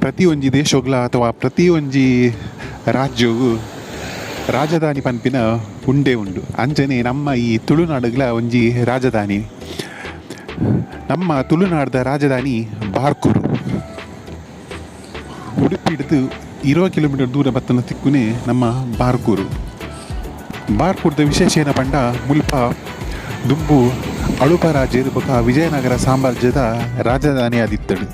ಪ್ರತಿಯೊಂಜಿ ದೇಶೊಗ್ಲ ಅಥವಾ ಪ್ರತಿಯೊಂಜಿ ರಾಜ್ಯಗು ರಾಜಧಾನಿ ಪನ್ಪಿನ ಉಂಡೆ ಉಂಡು. ಅಂಚನೆ ನಮ್ಮ ಈ ತುಳುನಾಡುಗ್ಲ ಒಂಜಿ ರಾಜಧಾನಿ. ನಮ್ಮ ತುಳುನಾಡ್ದ ರಾಜಧಾನಿ ಬಾರ್ಕೂರು. ಉಡುಪಿಡ್ದು 20 ಕಿಲೋಮೀಟರ್ ದೂರ ಬತ್ತನ ತಿಕ್ಕುನೆ ನಮ್ಮ ಬಾರ್ಕೂರು. ಬಾರ್ಕೂರ್ದ ವಿಶೇಷ ಏನ ಪಂಡ ಮುಲ್ಪ ದುಂಬು ಅಳುಪ ರಾಜರು ಬೊಕ ವಿಜಯನಗರ ಸಾಮ್ರಾಜ್ಯದ ರಾಜಧಾನಿ ಆದಿತ್ತಡು.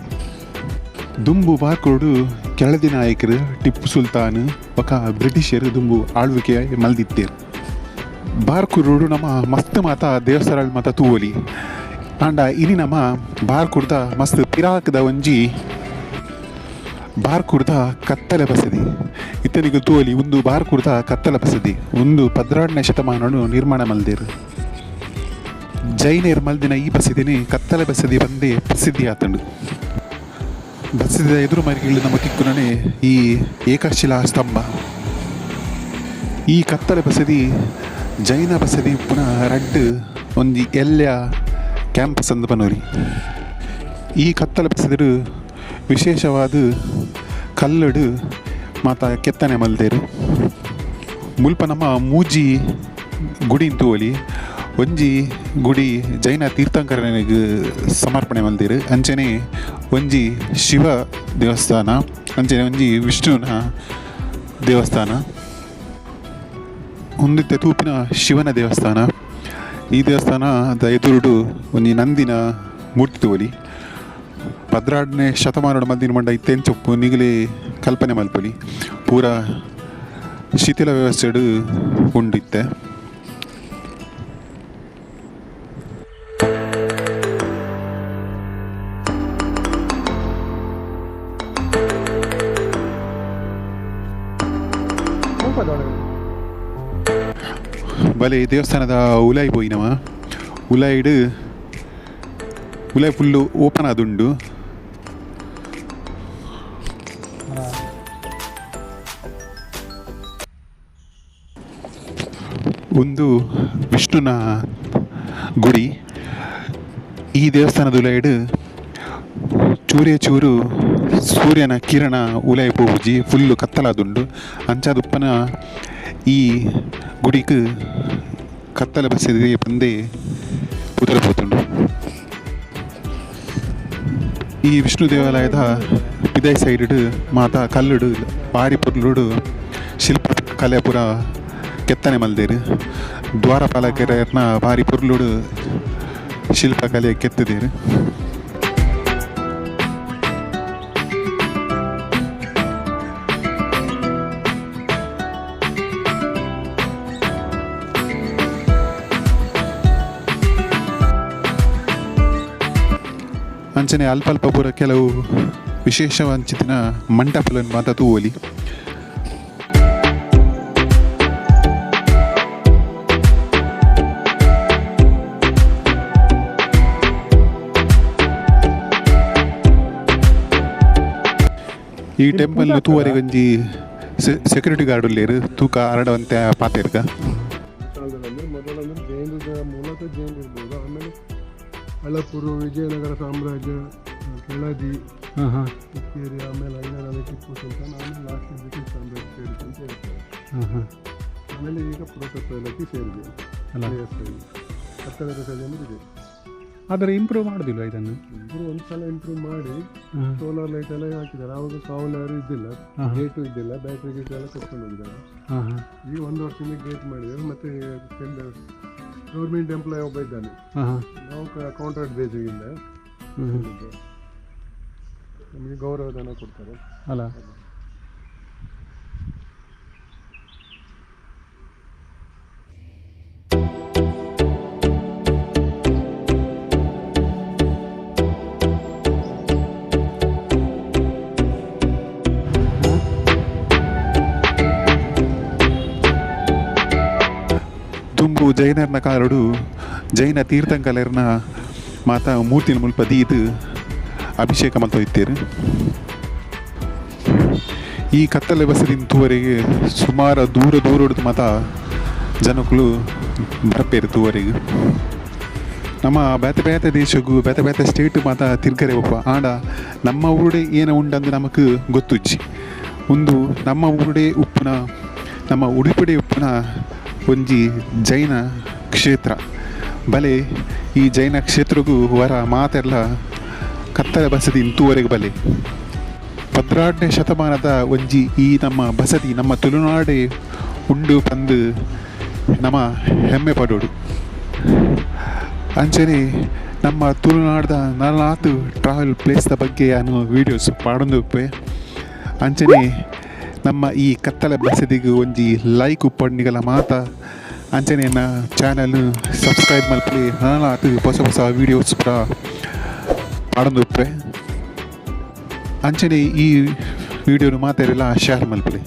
ದುಂಬು ಬಾರ್ಕೂರ್ಡು ಕೆಳದಿ ನಾಯಕರು ಟಿಪ್ಪು ಸುಲ್ತಾನ್ ಬೊಕ ಬ್ರಿಟಿಷರು ದುಂಬು ಆಳ್ವಿಕೆ ಮಲ್ದಿತ್ತೇರು. ಬಾರ್ಕೂರುಡು ನಮ್ಮ ಮಸ್ತ್ ಮಾತ ದೇವಸ್ಥಾನ ಮಾತ ತೂವೊಲಿ. ಆಂಡ ಇನಿ ನಮ್ಮ ಬಾರ್ಕೂರ್ದ ಮಸ್ತ್ ಪಿರಾಕ್ದ ಒಂಜಿ ಬಾರ್ಕೂರ್ದ ಕತ್ತಲೆ ಬಸದಿ. ಇತ್ತನಿಗೆ ತೂವೊಲಿ ಉಂದು ಬಾರ್ಕೂರ್ದ ಕತ್ತಲೆ ಬಸದಿ. ಉಂದು 12ನೇ ಶತಮಾನಡು ನಿರ್ಮಾಣ ಮಲ್ದೆರ್. ಜೈನೆರ್ ಮಲ್ದಿನ ಈ ಬಸದಿನಿ ಕತ್ತಲೆ ಬಸದಿ ಪಂದೇ ಪ್ರಸಿದ್ಧಿ ಆತುಂಡು. ಬಸದಿದ ಎದುರು ಮರಿಗಳು ನಮ್ಮ ತಿಕ್ಕುನನೆ ಈ ಏಕಶಿಲಾ ಸ್ತಂಭ. ಈ ಕತ್ತಲೆ ಬಸದಿ ಜೈನ ಬಸದಿ ಪುನಃ ರಡ್ಡ್ ಒಂಜಿ ಎಲ್ಯ ಕ್ಯಾಂಪಸ್ ಅಂದ್ ಪನೊಲಿ. ಈ ಕತ್ತಲೆ ಬಸದಿಡ್ ವಿಶೇಷವಾದ ಕಲ್ಲುಡು ಮಾತ ಕೆತ್ತನೆ ಮಲ್ದೆರ್. ಮುಲ್ಪ ನಮ್ಮ ಮೂಜಿ ಗುಡಿನ್ ತೂವೊಲಿ. ಒಂಜಿ ಗುಡಿ ಜೈನ ತೀರ್ಥಂಕರನಿಗ್ ಸಮರ್ಪಣೆ ಮಲ್ದೆರ್. ಅಂಚನೆ ಒಂಜಿ ಶಿವ ದೇವಸ್ಥಾನ ಅಂಚನೆ ಒಂಜಿ ವಿಷ್ಣುನ ದೇವಸ್ಥಾನ. ಉಂದಿತ್ತೆ ತೂಪಿನ ಶಿವನ ದೇವಸ್ಥಾನ. ಈ ದೇವಸ್ಥಾನ ದ ಎದುರುಡು ಒಂಜಿ ನಂದಿನ ಮೂರ್ತಿ ತೂವೊಲಿ. 12ನೇ ಶತಮಾನಡ್ ಮಲ್ದಿನ ಮಂಡ ಇತ್ತೆ ಎಂಚ ಉಪ್ಪು ನಿಗಲೆ ಕಲ್ಪನೆ ಮಲ್ಪೊಲಿ. ಪೂರ ಶಿಥಿಲ ವ್ಯವಸ್ಥೆಡ್ ಉಂಡು ಇತ್ತೆ. ಬಲೆ ದೇವಸ್ಥಾನದ ಉಲಾಯಿ ಪೋಯಿನವ. ಉಲಾಯಿಡ್ ಉಲಾಯಿ ಫುಲ್ಲು ಓಪನ್ ಆದುಂಡು. ಉಂದು ವಿಷ್ಣುನ ಗುಡಿ. ಈ ದೇವಸ್ಥಾನದ ಉಲಾಯಿಡ್ ಚೂರೇ ಚೂರು ಸೂರ್ಯನ ಕಿರಣ ಉಲಾಯಿ ಪೋಪುಜಿ ಫುಲ್ಲು ಕತ್ತಲಾದುಂಡು. ಅಂಚಾದ್ ಉಪ್ಪುನ ಈ ಗುಡಿಕ್ ಕತ್ತಲೆ ಬಸದಿ ಪಂದೇ ಪುದರ್ ಪೋತುಂಡು. ಈ ವಿಷ್ಣು ದೇವಾಲಯದ ಪಿದೈ ಸೈಡ್ ಮಾತ ಕಲ್ಲುಡು ಬಾರಿ ಪೊರ್ಲುಡು ಶಿಲ್ಪ ಕಲೆ ಪೂರ ಕೆತ್ತನೆ ಮಲ್ದೆರ್. ದ್ವಾರಪಾಲಕೆರೆರ್ನ ಬಾರಿ ಪೊರ್ಲುಡು ಶಿಲ್ಪಕಲೆ ಕೆತ್ತುದೆರ್. ಅಂಚನೆ ಅಲ್ಪ ಅಲ್ಪ ಪೂರ ಕೆಲವು ವಿಶೇಷವಂಚಿತಿನ ಮಂಟಪಲೆನ್ ಮಾತ ತೂವೊಲಿ. ಈ ಟೆಂಪಲ್ ತೂವರೆಗ್ ಒಂಜಿ ಸೆಕ್ಯೂರಿಟಿ ಗಾರ್ಡ್ ಉಲ್ಲೆರ್ ತೂಕ ಅರಡ ಒಂತೆ ಪಾತೆರ್ಗ. ಕಾಲದಲ್ಲಿ ಮೊದಲಂದ್ರೆ ಜೈನದ ಮೂಲತಃ ಜೈನರು ಇರ್ಬೋದು. ಆಮೇಲೆ ಹಳಪುರು, ವಿಜಯನಗರ ಸಾಮ್ರಾಜ್ಯ, ಕೆಳದಿ, ಹುಕ್ಕೇರಿ, ಆಮೇಲೆ ಐನರಾಣಿ ಟಿಪ್ಪು ಸುಲ್ತಾನ್, ಆಮೇಲೆ ಲಾಸ್ಟ್ ಬ್ರಿಟಿಷ್ ಸಾಮ್ರಾಜ್ಯ ಸೇರಿತು ಅಂತ ಹೇಳ್ತಾರೆ. ಆಮೇಲೆ ಈಗ ಪುರಾತತ್ವ ಇಲಾಖೆ ಸೇರಿದೆ. ಅಲ್ಲ. ಕತ್ತಲೆ ಬಸದಿ ಅಂದ್ರೆ ಇದೆ. ಆದರೆ ಇಂಪ್ರೂವ್ ಮಾಡೋದಿಲ್ವ ಇದನ್ನು? ಇಂಪ್ರೂವ್ ಒಂದು ಸಲ ಇಂಪ್ರೂವ್ ಮಾಡಿ ಸೋಲಾರ್ ಲೈಟ್ ಎಲ್ಲ ಹಾಕಿದ್ದಾರೆ. ಆವಾಗ ಕಾವಲು ಯಾರು ಇದ್ದಿಲ್ಲ, ಗೇಟು ಇದ್ದಿಲ್ಲ, ಬ್ಯಾಟ್ರಿ ಗೇಟ್ ಎಲ್ಲ ಕಟ್ಕೊಂಡು ಹೋಗಿದ್ದಾರೆ. ಈಗ ಒಂದು ವರ್ಷದಿಂದ ಗೇಟ್ ಮಾಡಿದ್ದಾರೆ. ಮತ್ತೆ ಗೌರ್ಮೆಂಟ್ ಎಂಪ್ಲಾಯ್ ಒಬ್ಬ ಇದ್ದಾನೆ. ನಾವು ಕಾಂಟ್ರಾಕ್ಟ್ ಬೇಸಿಗಿಂದ ನಮಗೆ ಗೌರವಧನ ಕೊಡ್ತಾರೆ. ಅಲ್ಲ. ದುಂಬು ಜೈನರ್ನ ಕಾಲಡು ಜೈನ ತೀರ್ಥಂಕರೆರ್ನ ಮಾತಾ ಮೂರ್ತಿನ ಮುಲ್ಪ ದೀದ್ ಅಭಿಷೇಕ ಮಲ್ತೊಂದಿತ್ತೆರ್. ಈ ಕತ್ತಲೆ ಬಸದಿನ್ ತೂವರೆಗ್ ಸುಮಾರು ದೂರ ದೂರಡ್ದು ಮಾತ ಜನಕುಲು ಬರ್ಪೆರ್ ತೂವರೆಗ್. ನಮ್ಮ ಬೇತೆ ಬೇತೆ ದೇಶಗು, ಬೇತೆ ಬೇತೆ ಸ್ಟೇಟ್ ಮಾತ ತಿರ್ಗರೆ ಒಪ್ಪ. ಆಂಡ ನಮ್ಮ ಊರುಡೆ ಏನ ಉಂಡಂದು ನಮಕ್ ಗೊತ್ತುಜ್ಜಿ. ಉಂದು ನಮ್ಮ ಊರುಡೆ ಉಪ್ಪುನ, ನಮ್ಮ ಉಡುಪಿಡೆ ಉಪ್ಪುನ ಒಂಜಿ ಜೈನ ಕ್ಷೇತ್ರ. ಬಲೆ, ಈ ಜೈನ ಕ್ಷೇತ್ರಗು ವರ ಮಾತೆರ್ಲ ಕತ್ತಲೆ ಬಸದಿ ತೂವರೆಗ್ ಬಲೆ. 12ನೇ ಶತಮಾನದ ಒಂಜಿ ಈ ನಮ್ಮ ಬಸದಿ ನಮ್ಮ ತುಳುನಾಡೆ ಉಂಡು ಪಂದು ನಮ ಹೆಮ್ಮೆ ಪಡೋಡು. ಅಂಚನೆ ನಮ್ಮ ತುಳುನಾಡ್ದ ನನಲಾತ್ ಟ್ರಾವೆಲ್ ಪ್ಲೇಸ್ದ ಬಗ್ಗೆ ಯಾನು ವೀಡಿಯೋಸ್ ಪಾಡೊಂದು ಉಪ್ಪೆ. ಅಂಚನೆ ನಮ್ಮ ಈ ಕತ್ತಲೆ ಬಸದಿಗೆ ಒಂಜಿ ಲೈಕ್ ಉಪ್ಪಡ್ ಮಾತ. ಅಂಚನೆ ಎನ್ನ ಚಾನಲ್ ಸಬ್ಸ್ಕ್ರೈಬ್ ಮಲ್ಪುಲೆ. ನನಲಾತ್ ಹೊಸ ಹೊಸ ವೀಡಿಯೋಸ್ ಪೂರ ಪಾಡೊಂದು ಉಪ್ಪೆ. ಅಂಚನೆ ಈ ವಿಡಿಯೋನು ಮಾತೆರೆಲ್ಲ ಶೇರ್ ಮಲ್ಪುಲೆ.